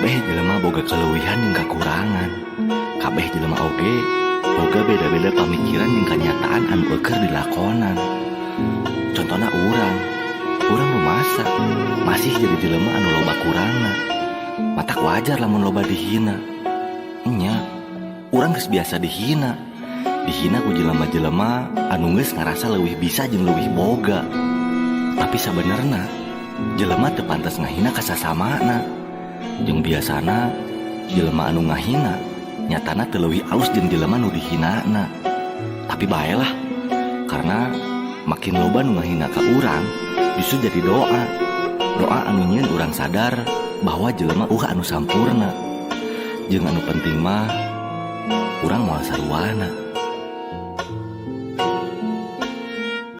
Kabeh jelema boga keleuwihan jeung kakurangan. Kabeh jelema oge boga beda-beda pamikiran jeung kanyataan anu eukeur dilakonan. Contohna urang, urang rumasa masih jadi jelema anu loba kurangna. Matak wajar lamun loba dihina. Nya, urang geus biasa dihina. Dihina ku jelema-jelema anu geus ngarasa leuwih bisa jeung leuwih boga. Tapi sabenerna jelema teu pantes ngahina ka sasamana. Jeung biasana jelema anu ngahina nyatana teu leuwih alus jeung jelema nu dihinana. Tapi bae lah, karena makin loba nu ngahina ka urang justru jadi doa. Doa anu nyieun urang sadar bahwa jelema euweuh anu sampurna. Jeung anu penting mah urang moal saruana.